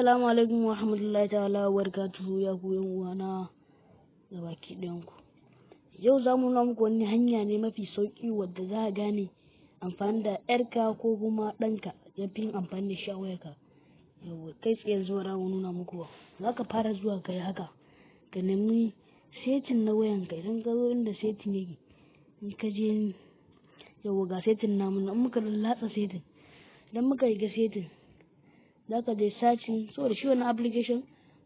Assalamu alaikum wa rahmatullahi ta'ala wa barakatuhu, ya ku yan uwana da baki ɗayan ku. Yau za mu nuna muku wani hanya ne mafi sauƙi wadda za a gane amfani da ‘yarka ko kuma ɗanka ya fi yin amfani da shi a wayarka. Yauwa, kai tsaye yanzu bara mu nuna muku. Za ka fara zuwa ka yi haka, ka nemi setting na wayanka. Idan ka zo inda setting yake, in ka je, yauwa, ga setting namu nan, in muka latsa setting, idan muka shiga setting, za ka je searching. Saboda shi wannan application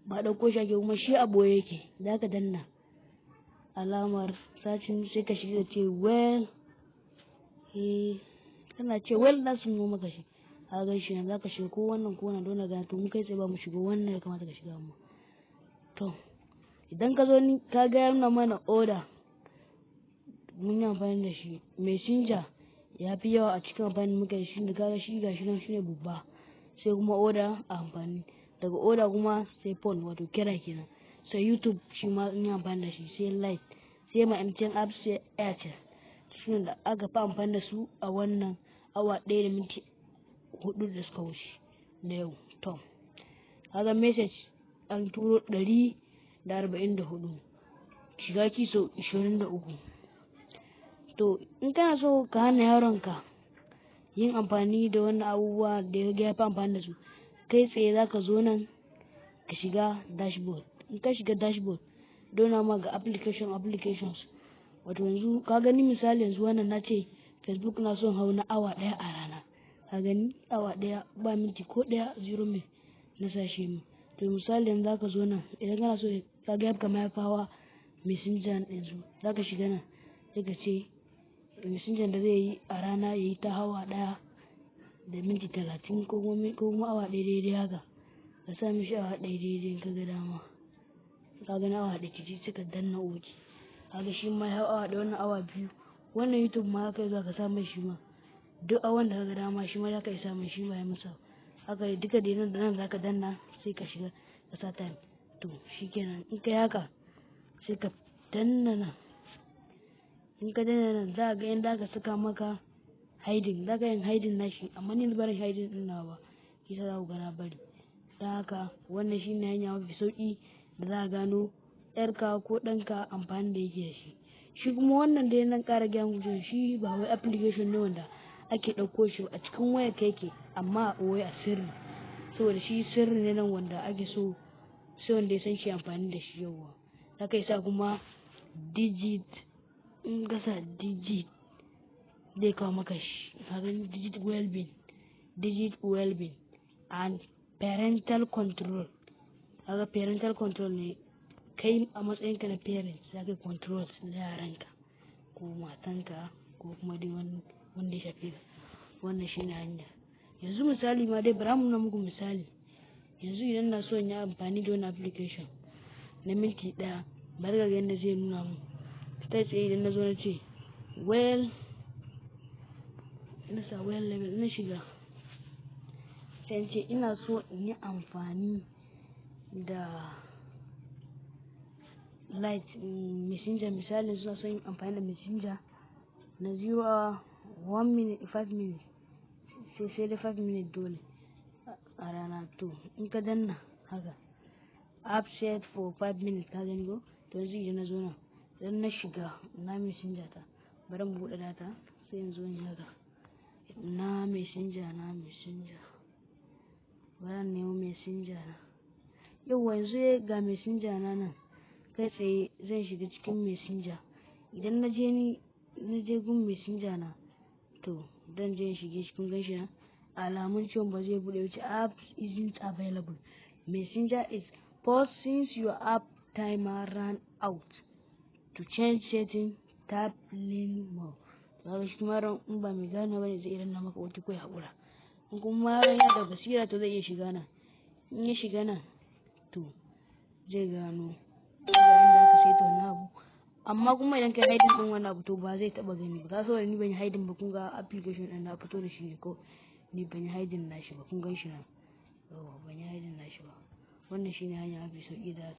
ba ɗauko shi ake, kuma shi a ɓoye yake. Za ka danna alamar searching, sai ka shiga ce well, eh, kana ce well, za su nuno maka shi. Ka gan shi nan, za ka shiga ko wannan ko wannan don ga. To, mun kai tsaye ba mu shiga wannan, ya kamata ka shiga amma. To, idan ka zo ni ka ga ya nuna mana other, mun yi amfani da shi. Messenger ya fi yawa a cikin amfani muka yi shi da kaga shi, gashi nan shine babba, sai kuma other a amfani. Daga other kuma sai phone, wato kira kenan, sai YouTube, shi ma in yi amfani da shi, sai light, sai ma MTN app, sai Airtel. Su da aka fi amfani da su a wannan awa 1 da minti 4 da suka wuce na yau. To, kaga message an turo 144, shiga key sau 23. To, in kana so ka hana yaronka yin amfani da wannan abubuwa da ya fi amfani da su, kai tsaye za ka zo nan ka shiga dashboard. In ka shiga dashboard, dona ma ga application, applications. Wato yanzu ka gani, misali yanzu wannan na ce Facebook na son hau na awa 1 a rana. Ka gani, awa 1 ba minti ko 1, 0 minute na sashe mu. To, misali yanzu za ka zo nan, idan kana so ka ga kamar ya fi hawa Messenger, yanzu za ka shiga nan, sai ka ce Messenger da zai yi a rana ya yi ta hawa 1 da minti 30 ko kuma awa 1 daidai haka. Ka sa mishi awa 1 daidai in ka ga dama. Ka gani, awa 1 ciki, sai ka danna OK. Kaga shi ma ya hau awa 1, wannan awa 2. Wannan YouTube ma haka za ka sa mai shi ma. Duk awan da ka ga dama shi ma za ka iya sa mai, shi ma ya masa. Haka duka dai nan da nan za ka danna, sai ka shiga ka sa time. To, shi kenan. In ka yi haka, sai ka danna nan. In ka danna nan, za ka ga inda aka saka maka hiding. Za ka yin hiding nashi, amma ni barin hiding ɗin nawa ba. Shi yasa za ku ga na bari. Don haka wannan shine hanya mafi sauƙi da za a gano 'yarka ko ɗanka amfani da yake da shi. Shi kuma wannan dai nan ƙara gaya muku cewa shi ba wai application ne wanda ake ɗauko shi a cikin wayarka yake, amma a ɓoye, a sirri. Saboda shi sirri ne nan wanda ake so sai wanda ya san shi amfani da shi, yauwa. Za ka iya sa kuma digit, in ka sa digit zai kawo maka shi. Ka gani, Digit Wellbeing, Digit Wellbeing and Parental Control. Kaga parental control ne, kai a matsayinka na parent za ka yi control na yaranka ko matanka ko kuma dai wani wanda ya shafe ka. Wannan shine hanya. Yanzu misali ma dai bara mu nuna muku misali. Yanzu idan na so in yi amfani da wannan application na minti 1, bari ka ga yadda zai nuna mun. Kai tsaye idan na zo na ce well, na sa well level, na shiga, sai in ce ina so in yi amfani da light Messenger. Misali suna son yin amfani da Messenger na 0 hour 1 minute 5 minutes, sai dai 5 minutes dole a rana. To, in ka danna haka, app set for 5 minutes, ka gani ko? To, yanzu idan na zo nan, idan na shiga na Messenger ta, bari mu buɗe data, sai in zo in haka na Messenger, na Messenger, bari in nemo Messenger na. Yauwa, yanzu ga Messenger na nan. Kai tsaye zan shiga cikin Messenger. Idan na je, ni na je gun Messenger na, to dan je in shige shi. Kun gan shi nan, alamun cewa ba zai buɗe wuce app isn't available. Messenger is paused since your app timer ran out. To change setting, tap learn more. To, kaga shi kuma yaron in ba mai gane bane, zai iya danna maka wata ko ya haƙura. In kuma yaron yana da basira, to zai iya shiga nan. In ya shiga nan, to zai gano ga inda aka saita wannan abu. Amma kuma idan kai hiding din wannan abu, to ba zai taba gani ba. Ka saboda ni ban yi hiding ba, kun ga application din na fito da shi ne ko ni ban yi hiding nashi ba. Kun gan shi nan, yauwa, ban yi hiding nashi ba. Wannan shine hanya mafi sauƙi da